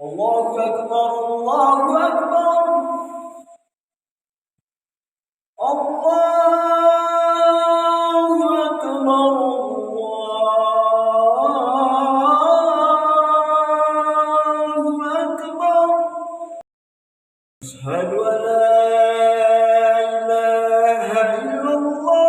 الله أكبر، الله أكبر، الله أكبر، الله أكبر. أشهد أن لا إله إلا الله.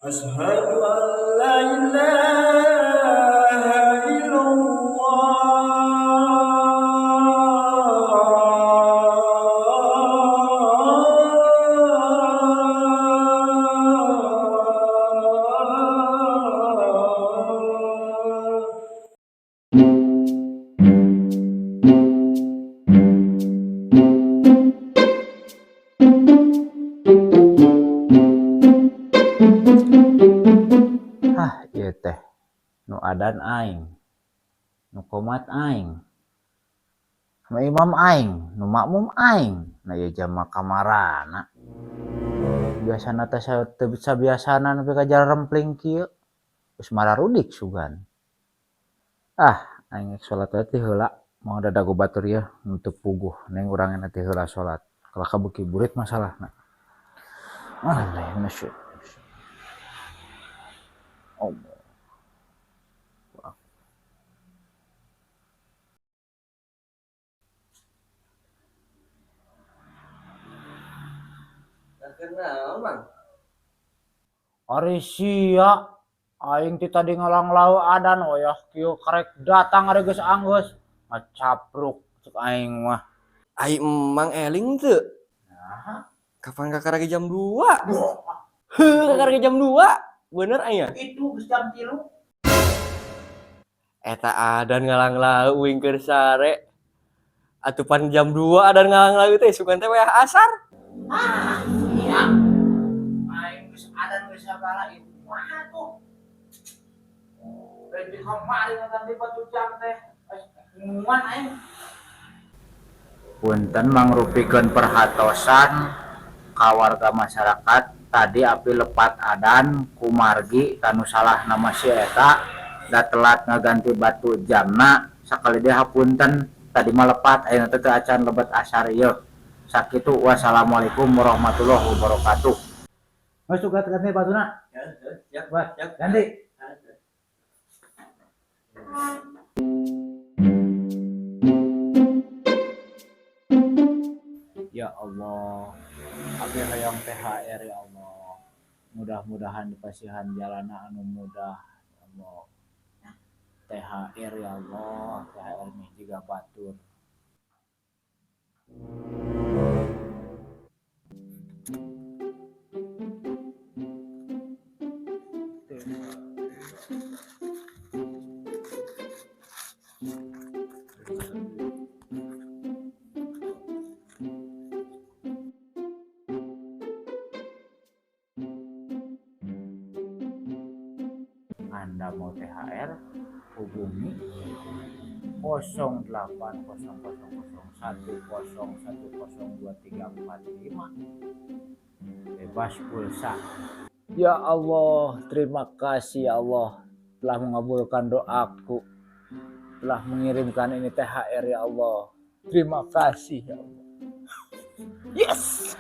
أشهد أن لا إله إلا الله. Hah, ieu teh nu adan aing, nu qomat aing, nu imam aing, nu makmum aing. Nah, ieu jama kamarana? Biasana teh teu sabiasana nepi ka jarempling kieu. Geus mararudik sugan. Ah, aing rek salat we ti heula, moal dadago batur ieu nu teu puguh neng urang ti heula salat. Kalah kabeuki burit masalahna. Ah, Allah. Kenal, Bang. Ari sia, aing ti tadi ngalanglau adan wayah kieu karek datang ari geus anggeus. Ngacapruk cek aing mah. Ai emang eling teu? Nah, Kapan kakara ge jam 2? Heuh, kakara ge jam 2. Bener aya. Itu geus jam 3. Eta adan ngalanglau uing keur sare. Atuh pan jam 2 adan ngalanglau teh sugan teh wayah asar. Ah, iya. Aing geus adan geus sagala ieu. Kumaha tuh? Lain di kamari nonton di batu jam teh. Bingungan aing. Punten mangrupikeun perhatosan ka warga masyarakat, tadi api lepat adan kumargi kanu salah nama si eta da telat ngaganti batu jamna. Sakali deui hapunten, tadi mah lepat, ayeuna teh teu acan lebet asar ieu. Sakitu, wassalamualaikum warahmatullahi wabarakatuh. Geus tuh ganti batuna. Ya, Wah, ganti. Ya Allah, abdi hayang THR, ya Allah. Mudah-mudahan dipasihan jalana anu mudah, ya Allah. THR, ya Allah, THR nih jiga batur. Anda mau THR, hubungi 080001010235, bebas pulsa. Ya Allah, terima kasih ya Allah telah mengabulkan doaku, telah mengirimkan ini THR, ya Allah. Terima kasih ya Allah. Yes.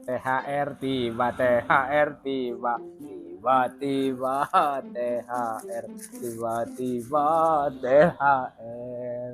THR tiba, THR tiba, tiba-tiba THR, tiba-tiba THR.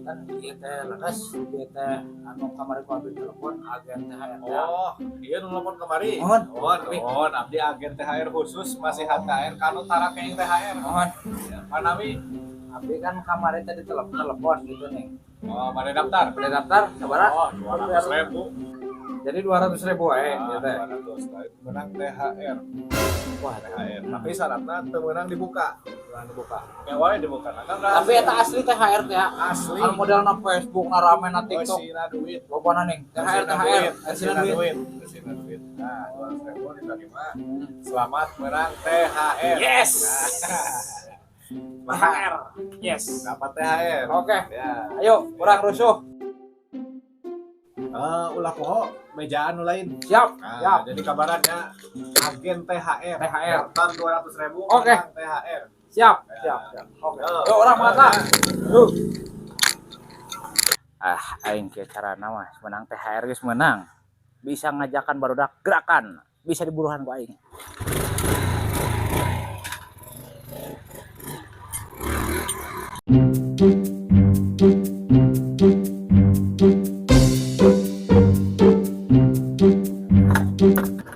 Kan ieu teh leres, ieu teh anu kamari ku abdi telepon agen THR teh. Oh, iya nu nelpon kamari. Mohon. Mohon, mohon. Abdi agen THR khusus masih HTR kanu tara kenging THR. Mohon. Ya, panawi. Abdi kan kamari tadi telepon telepon gitu nih. Oh, mana daftar? Udah daftar, sabaraha? Oh, 200 ribu. Jadi 200 ribu Ah, gitu teh. 200. Tapi menang THR. Wah, THR. Tapi syaratnya teu meunang dibuka. Meunang dibuka. Yang wae dibuka. Nah, kan Tapi eta asli THR teh ya? Asli. Anu modelna Facebook na rame na TikTok. Eusina duit. Lobana ning. THR Eusina THR, duit. eusina Eusina duit. duit. Eusina duit. Nah, 200 ribu diterima. Selamat menang THR. Yes. Nah. THR. Yes. Dapat THR. Oke. Ya. Ayo, urang rusuh. Eh, ulah poho mejaan nu lain. Siap. Nah, Siap. jadi kabarannya agen THR. THR. Daftar 200.000 Oke. menang THR. Siap. Siap, siap. Oke. Yo. Yuk, urang mata. Yuk. Ah, aing kieu carana mah menang THR geus menang. Bisa ngajakan barudak gerakan, bisa diburuhan ku aing.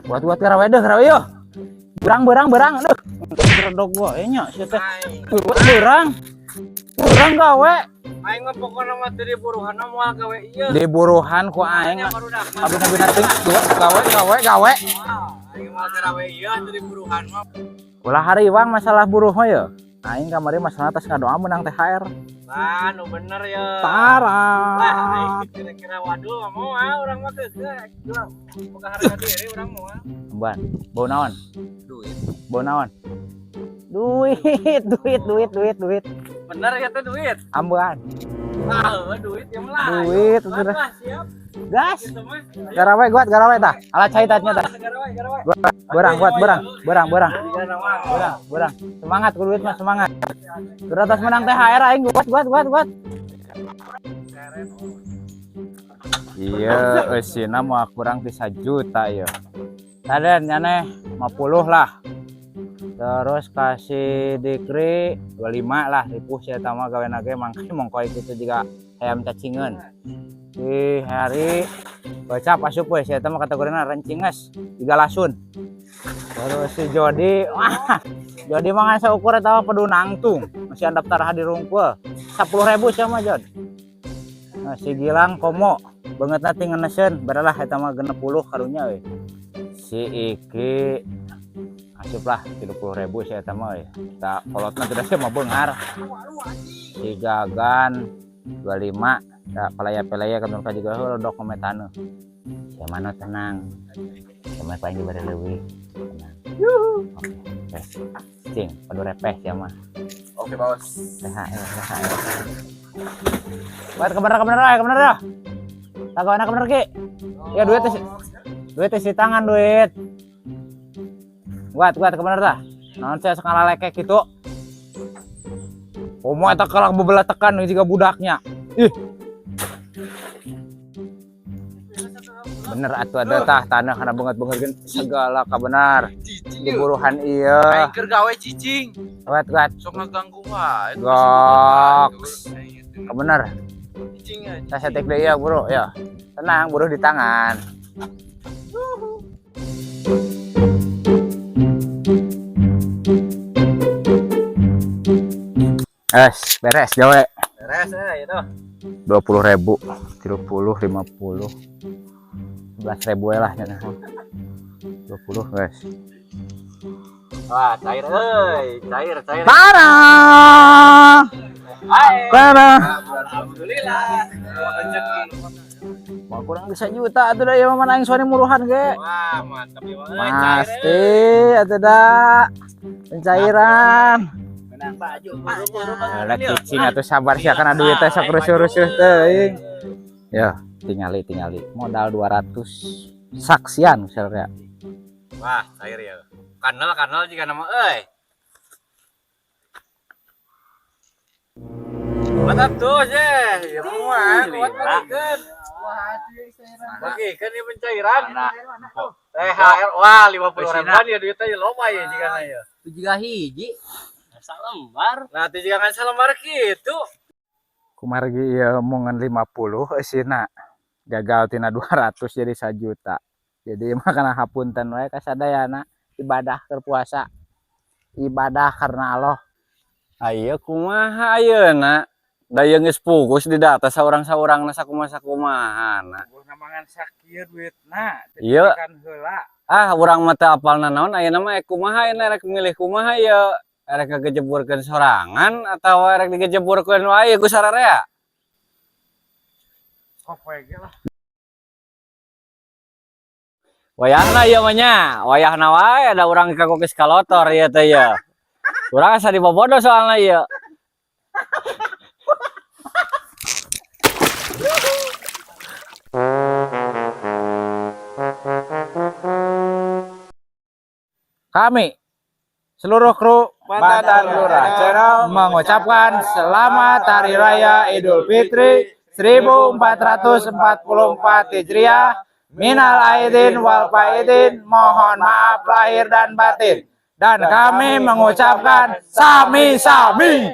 Buat-buat garawe deh, garawe yo. Berang berang berang deh. Beredog gua nya sia teh. Berang. Berang gawe. Aing mah pokona mah teu diburuhan mah moal gawe ieu. Diburuhan ku aing. Barudak. Abis-abis nanti gawe gawe gawe. Aing mah gawe ieu teu diburuhan mah. Ulah hariwang masalah buruh mah ya. Aing kamari masalah atas ngadoa menang THR. Lah, nu bener ya. Tara. Lah, aing kira-kira waduh mah moal urang mah keukeuh. Boga harga diri urang moal. Ban, bau naon? Duit. Bau naon? Duit, duit, duit, duit, duit. Bener ya teh duit. Ambean. Ah, heuh, duit ya mah lah. Duit, Ayo, udah. lah, siap. Gas. Gitu mah. Garawe guat, garawe tah. Ala cai tatnya tah. Garawe, garawe. Berang, buat berang, berang, berang. Iya, nama. Berang, berang. Semangat ku duit mah semangat. Udah atas menang THR aing guat, guat, guat, guat. Iya, eusina mah kurang bisa juta ya. Taden nyaneh 50 lah. Terus kasih dikri 25 lah ripuh sia eta mah gawe ge mangke mongkoy kitu juga hayam cacingeun. Di hari bacap asup we sia eta mah kategorina rencinges tiga lasun. Terus si Jody, wah, Jody mah ngan saukur eta mah pedu nangtung, masih daftar hadir rungkul. 10.000 sia mah Jod. Nah, si Gilang komo banget nanti ngenesen beralah eta mah 60 karunya euy. Si Iki asup lah 30.000 sia eta mah euy. Kita kolotna tidak sih mah beunghar. Si Gagan 25 da pelaya-pelaya kan ka juga heuh dok kometane. Sia mana tenang. Sia mah paling diberi leuwih. Tenang. Oke, beres. Cing, padu repeh sia mah. Oke, Bos. THR, THR. Buat kebener kebener ya, kebener ya. Tagawana kebener Ki. Ya duit duit isi tangan duit. Buat buat kebener dah. Naon saya sekala lekek gitu. Komo eta kalak bebelatakan juga budaknya. Ih. Bener atuh ada tah tanah karena banget-banget segala kabenar. Diburuhan iya. Aing keur gawe cicing, Buat buat sok ngaganggu wae. Goks. Bener. Cicing ya. Saya setik deh ya bro ya. Tenang buruh di tangan. Es, beres gawe. Beres ya itu. 20.000, 30, 50, 11.000 lah nya. 20 guys. Wah, cair euy, cair, cair. Parah. Hai. Parah. Alhamdulillah. Rezeki. Mau kurang bisa juta atuh da ieu mah aing suani muruhan ge. Wah, mantap ya, euy. Cair, euy. Pasti atuh da. Pencairan. Menang baju buru-buru Lah cicing atuh sabar sia kana duit teh sok rusuh-rusuh teuing. Ya, tingali tingali. Modal 200 saksian misalnya. Wah, cair ya. Kanal kanal jika nama euy. Mantap tuh, je. Ya mah, kuat bagikeun. Bagikeun ieu pencairan. THR wah 50 ribuan ya duitnya loba ya jika ya. Tujuh hiji. Salembar. Nah, teu jika ngan salembar kitu. Kumargi ieu omongan 50 eusina gagal tina 200 jadi 1 juta. Jadi mah kana hapunten wae ka sadayana ibadah keur puasa. Ibadah karena Allah. Ayo kumaha ayeuna? Da ieu geus fokus di data saurang-saurangna sakumaha-sakumahana. Mangan sakieu duitna Iya. kan heula. Ah, urang mah teu apal nanaon ayeuna mah kumaha ayeuna rek milih kumaha ieu? Erek ngagejeburkeun sorangan atawa erek digejeburkeun wae ku sararea? Kok we ge lah. Wayahna ieu mah nya, wayahna wae da urang kagok geus kalotor ieu teh ieu. Urang asa dibobodo soalna ieu. Kami seluruh kru Mantan Lurah Channel mengucapkan selamat Hari Raya Idul Fitri 1444 Hijriah. Minal aidin wal faidin, mohon maaf lahir dan batin. Dan kami mengucapkan sami-sami.